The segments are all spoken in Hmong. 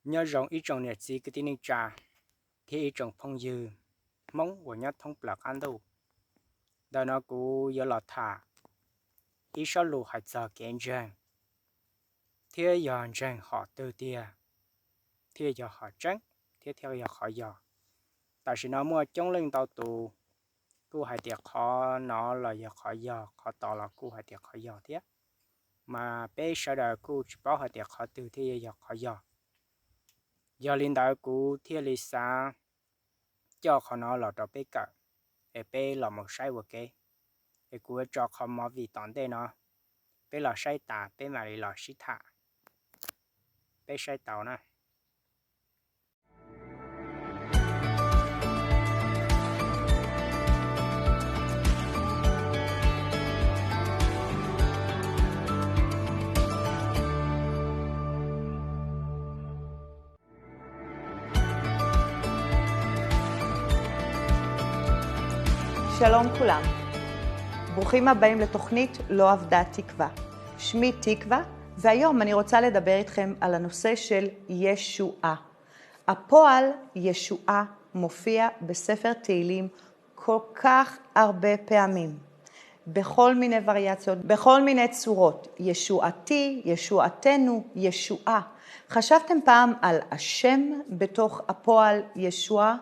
Nyob zoo ib tsoom niam txiv kwv tij neej tsa thiab ib tsoom phooj ywg Hmoob uas nyob thoob plaws qab ntuj. Ntawm no kuv yuav los tham ib sob lus hais txog kev ntseeg, thiab yog ntseeg hom twg tiag, thiaj yog hom tseeb, thiab thiaj yog qhov yog. Tam sim no muaj coob leej ntau tus kuj hais tias qhov no los yog qhov yog, qhov tod los kuj hais tias qhov yog thiab, mas peb sawv daws kuj tsis paub hais tias qhov twg thiaj yog qhov yog. Yog li ntawd kuv thiaj li xav coj qhov no los rau peb kawm, es peb los mus saib ua ke. Es kuv yuav tso qhov movie tom ntej no, peb los saib tas peb mam li los sib tham. Peb saib tau na. שלום כולם. ברוכים הבאים לתוכנית לא אבדה תקווה. שמי תקווה, והיום אני רוצה לדבר איתכם על הנושא של ישועה. הפועל ישועה מופיע בספר תהילים כל כך הרבה פעמים, בכל מיני וריאציות, בכל מיני צורות, ישועתי, ישועתנו, ישועה. חשבתם פעם על השם בתוך הפועל ישועה?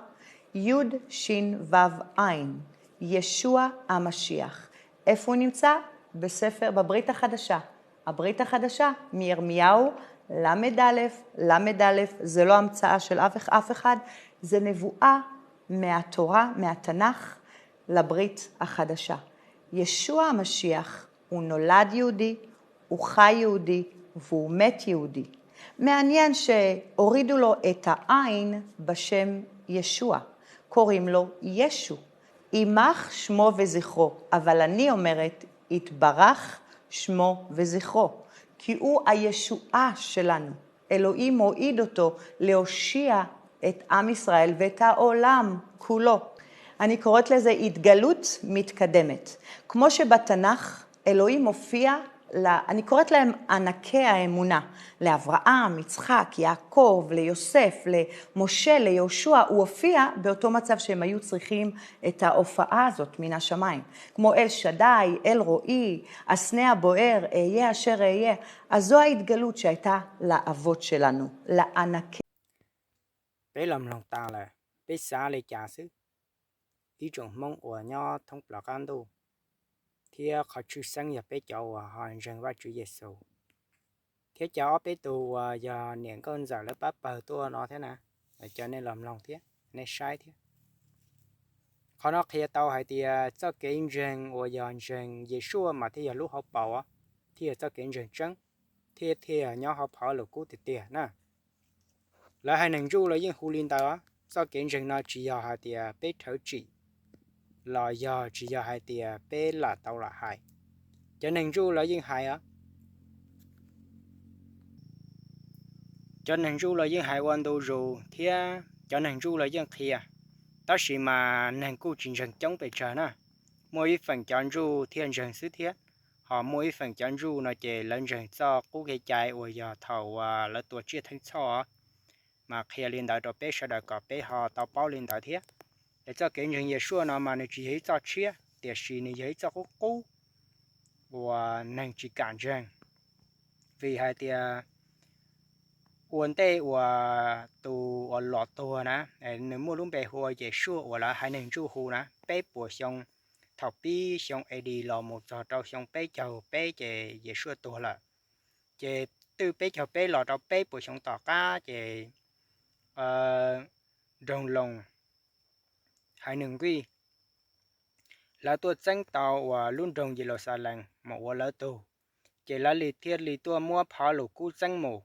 יוד שין וו עין, ישוע המשיח. איפה הוא נמצא? בספר, בברית החדשה. הברית החדשה, מירמיהו, למד א', למד א', זה לא המצאה של אף, אף אחד, זה נבואה מהתורה, מהתנך, לברית החדשה. ישוע המשיח, הוא נולד יהודי, הוא חי יהודי, והוא מת יהודי. מעניין שהורידו לו את העין בשם ישוע, קוראים לו ישו. ימח שמו וזכרו, אבל אני אומרת, יתברך שמו וזכרו, כי הוא הישועה שלנו. אלוהים הוריד אותו להושיע את עם ישראל ואת העולם כולו. אני קוראת לזה התגלות מתקדמת. כמו שבתנך אלוהים מופיע, אני קוראת להם ענקי האמונה, לאברהם, יצחק, יעקב, ליוסף, למשה, ליהושע, הוא הופיע באותו מצב שהם היו צריכים את ההופעה הזאת מן השמים. כמו אל שדי, אל רועי, הסנה הבוער, אהיה אשר אהיה. אז זו ההתגלות שהייתה לאבות שלנו, לענקי. Peb los mloog tas lawm, peb xav li cas xwb? Ib tsoom Hmoob uas nyob thoob plaws qab ntuj, thiab qhov tshwj xeeb yog peb cov uas ho ntseeg Vajtswv Yexus, thiab cov ob peb tug uas yog niam nkauj ntxawm lawv pab pawg tuaj no thiab na, cov nej los mloog thiab nej saib thiab. Qhov no qhia tau hais tias txoj kev ntseeg uas yog ntseeg Yeshua mas thiaj yog lub hauv paus, thiaj yog txoj kev ntseeg tseeb, thiab thiaj yog nyob hauv phau Lus Kub tiag tiag na. Lawv haiv neeg Jew los yeej hu li ntawd. Txoj kev ntseeg no tsis yog hais tias peb rhawv tsim, los yog tsis yog hais tias peb lam tau lam hais. Cov neeg Jew los yeej hais os. Cov neeg Jew los yeej hais ua ntu zus thiab cov neeg Jew los yeej qhia, tab sis mas neeg kuj tsis ntseeg coob pes tsawg na. Muaj ib feem cov Jew thiaj ntseeg xwb thiab, ho muaj ib feem cov Jew no ces lawv ntseeg txoj qub kev cai uas yog thaum uas lawv tua tsiaj theej txhoj, mas qhia li ntawd rau peb sawv daws kom peb ho tau paub li ntawd thiab. Es txoj kev ntseeg Yeshua no mas nws tsis yog ib txoj tshiab, tiam sis nws yog ib txoj qub qub uas neeg tsis kam ntseeg, vim hais tias ua ntej uas tus uas los tuag na, nws muaj lub npe hu ua Yeshua uas lawv haiv neeg Jew hu na, peb puas xyoo, thaum pib xyoo A D los mus txog rau xyoo peb caug peb ces Yeshua tuag lawm. Ces twb peb caug peb los rau peb puas xyoo tom qab ces nroog Loos haiv neeg Nqis lawv tuaj txeeb tau uas lub nroog Yeluxalees mus ua lawv tug, ces lawv li thiaj li tuaj muab phau Lus Kub txeeb mus.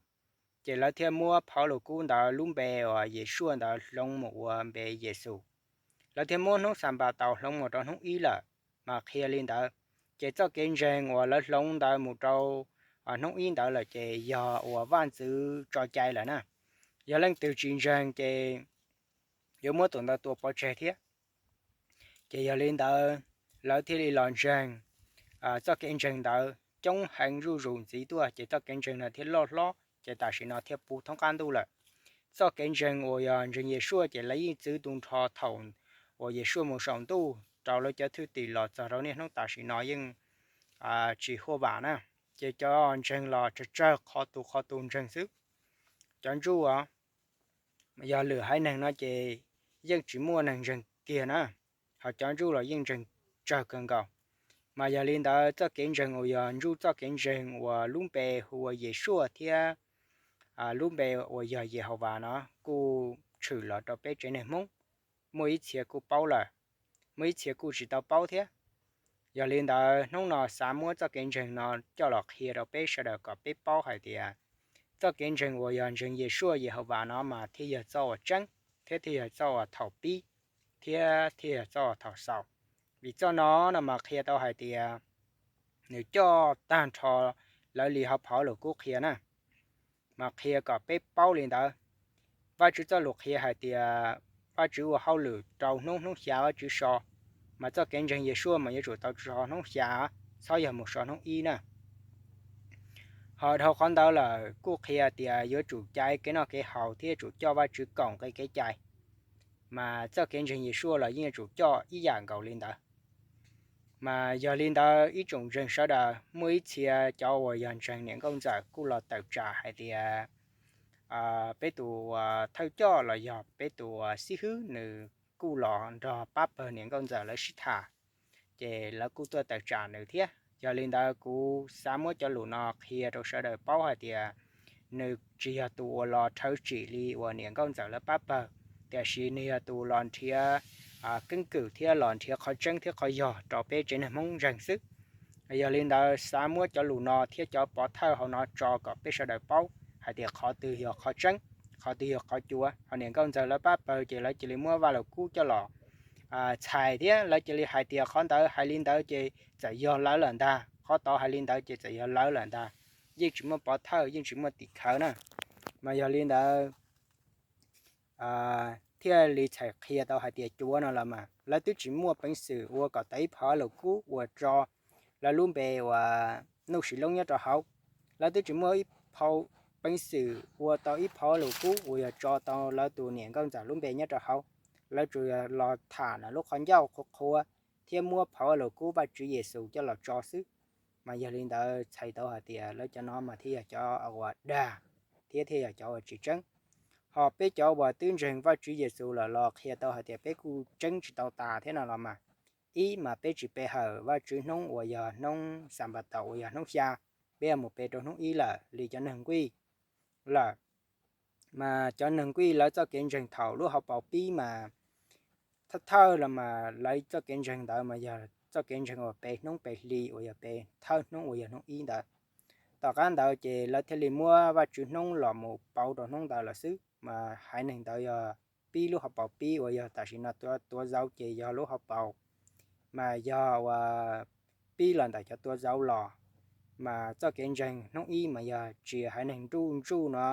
Ces lawv thiaj muab phau Lus Kub ntawd lub npe uas Yeshua ntawd hloov mus ua npe Yexus. Lawv thiaj muab hnub Xanpataus hloov mus rau hnub ib lawm, mas qhia li ntawd. Ces txoj kev ntseeg uas lawv hloov ntawd mus rau hnub ib ntawd lawm ces yog uas vaj ntxwv tso cai lawm na. Yog leej twg tsis ntseeg ces yuav muab tus ntawd tua pov tseg thiab. Ces yog li ntawd, lawv thiaj li los ntseeg txoj kev ntseeg ntawd coob heev zuj zus ntxiv tuaj, ces txoj kev ntseeg no thiaj loj hlob, ces tam sim no thiaj puv thoob qab ntuj lawm. txoj kev ntseeg uas yog ntseeg Yesuaj ces lawv yeej txwv tu nrho thaum uas Yesuaj mus saum ntuj rau lawv cov thwj tim los txog rau niaj hnub tam sim no yeej tsis huaj vam na. Ces cov ntseeg los tsawg tsawg qhov tus qhov tus ntseeg xwb. Cov ntsuj os, yog lwm haiv neeg no ces yeej tsis muaj neeg ntseeg kiag na, ho cov ntsuj los yeej ntseeg tsawg kawg nkaus. Mas yog li ntawd txoj kev ntseeg uas yog ntsuj txoj kev ntseeg uas lub npe hu ua Yesuaj thiab lub npe uas yog Yehauvas no kuj tshwm los rau peb tsev neeg Hmoob. Muaj ib txhia kuj paub lawm, muaj ib txhia kuj tsis tau paub thiab. Yog li ntawd hnub no xav muab txoj kev ntseeg no coj los qhia rau peb sawv daws kom peb paub hais tias txoj kev ntseeg uas yog ntseeg Yesuaj Yehauvas no mas thiaj yog txoj uas tseeb, thiab thiaj yog txoj uas thaum pib, thiab thiaj yog txoj uas thaum xaus. Vim txoj no no mas qhia tau hais tias nws coj tag nrho lawv li hauv phau Lus Kub qhia na, mas qhia kom peb paub li ntawd. Vajtswv txoj lus qhia hais tias Vajtswv ua hauj lwm rau hnub, hnub xya Vajtswv so, mas txoj kev ntseeg Yesuaj mas yuav tsum tau so hnub xya, txhob yog mus so hnub ib na. Ho dhau qhov ntawd lawm kuj qhia tias yuav tsum cai kev noj kev haus thiab yuav tsum coj Vajtswv koom nqi kev cai. Mas txoj kev ntseeg Yesuaj los yeej yuav tsum coj ib yam nkaus li ntawd. Mas yog li ntawd ib tsoom ntseeg sawv daws, muaj ib txhia cov uas yog ntseeg niam nkauj ntxawm kuj los tawm tsam hais tias peb tus thawj coj los yog peb tus xib hwb nws kuj los nrog pab pawg niam nkauj ntxawm lawv sib tham, ces lawv kuj tuaj tawm tsam nws thiab. Yog li ntawd kuv xav muab cov lus no qhia rau sawv daws paub hais tias nws tsis yog tus uas los rhawv tsim li uas niam nkauj ntxawm lawv pab pawg, tiam sis nws yog tus los nrhiav keeb kwm thiab los nrhiav qhov tseeb thiab qhov yog rau peb tsev neeg Hmoob ntseeg xwb. Yog li ntawd xav muab cov lus no thiab cov pov thawj hauv no tso kom peb sawv daws paub hais tias qhov twg yog qhov tseeb, qhov twg yog qhov cuav. Ho niam nkauj ntxawm lawv pab pawg ces lawv cia li muab Vaj Lus Kub coj los txhais thiab lawv cia li hais tias qhov ntawd hais li ntawd ces txawm yog lawv lawm ntag, qhov tod hais li ntawd ces txawm yog lawv lawm ntag. Yeej tsis muaj pov thawj, yeej tsis muaj tim khawv na. Mas yog li ntawd thiaj li txhais qhia tau hais tias cuav no los mas lawv twb tsis muaj peev xwm ua kom tau ib phau Lus Kub uas tso lawv lub npe uas Nuj Sis Loob nyob rau hauv. Lawv twb tsis muaj ib phau peev xwm ua tau ib phau Lus Kub uas yog tso tau lawv tus niam nkauj ntxawm lub npe nyob rau hauv. Lawv tsuas yog los tham nws lub qhov ncauj qhuav qhuav thiab muab phau Lus Kub Vajtswv Yexus coj los tso xwb. Mas yog li ntawd txhais tau hais tias lawv cov no mas thiaj yog cov uas dag thiab thiaj yog cov uas tsis tseeb. Ho peb cov uas twb ntseeg Vajtswv Yexus lawm los qhia tau hais tias peb kuj tseeb tsis tau tas thiab no los mas. Ib mas peb tsis pe hawm Vajtswv hnub uas yog hnub Xanpataus uas yog hnub xya, peb mus pe rau hnub ib lawm li cov neeg nquij lawm. Mas cov neeg nquij lawv txoj kev ntseeg thaum lub hauv paus pib mas thawj thawj los mas lawv txoj kev ntseeg ntawd mas yog txoj kev ntseeg uas pe hnub pe hli uas yog pe thawj hnub uas yog hnub ib ntawd. Tom qab ntawd ces lawv thiaj li muab Vajtswv hnub los mus pauv rau hnub ntawd lawm xwb. Mas haiv neeg ntawd yog pib lub hauv paus pib uas yog tam sim no tuav zauv ces yog lub hauv paus mas yog uas pib los ntawm cov tuav zauv los. Mas txoj kev ntseeg hnub ib mas yog tsis haiv neeg nruj ntsuj no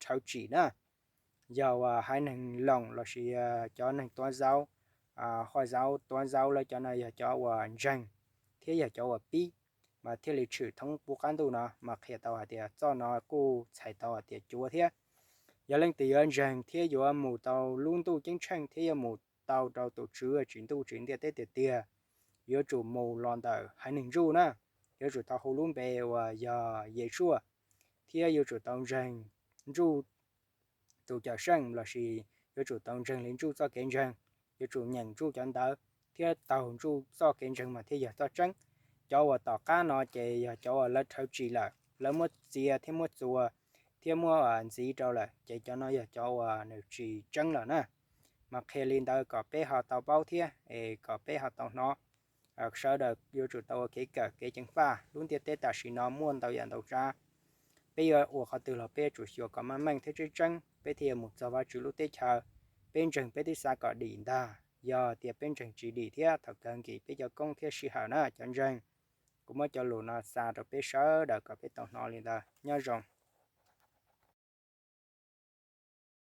rhawv tsim na, yog uas haiv neeg loos lossis cov neeg tuav zauv, hua zauv tuav zauv lawv cov no yog cov uas ntseeg thiab yog cov uas pib, mas thiaj li tshwm thoob puv qab ntuj no mas qhia tau hais tias txoj no kuj txhais tau hais tias cuav thiab. Yog leej twg yuav ntseeg thiab yuav mus tau lub ntuj ceeb tsheej thiab yuav mus tau rau tus Tswv tsim ntuj tsim ntiaj teb tiag tiag, yuav tsum mus los ntawm haiv neeg ntsuj na. Yuav tsum tau hu lub npe uas yog Yesuaj, thiab yuav tsum tau ntseeg ntsuj tus Cawmseej lossis yuav tsum tau ntseeg li ntsuj txoj kev ntseeg, yuav tsum nyeem ntsuj cov ntawv thiab taug ntsuj txoj kev ntseeg mas thiaj yog txoj tseeb. Cov uas tom qab no ces yog cov uas lawv rhawv tsim lawm, lawv muab txia thiab muab txuas thiab muab ntxiv rau lawm, ces cov no yog cov uas nws tsis tseeb lawm na. Mas qhia li ntawd kom peb ho tau paub thiab es kom peb ho tau hnov. Sawv daws yuav tsum tau ua kev kawm kev ceev faj. Lub ntiaj teb tam sim no muaj ntau yam ntau tsav, peb yuav ua qhov twg los peb yuav tsum xyuas kom meej meej thiab tseeb tseeb, peb thiaj yuav mus txog Vajtswv lub teb chaws. Peb ntseeg peb twb xav kom dim ntag, yog tias peb ntseeg tsis dim thiab thaum kawg nkim peb cov koob thiab sij hawm na cov ntseeg. Kuv muab cov lus no xa rau peb sawv daws kom peb tau hnov li ntawd. Nyob zoo.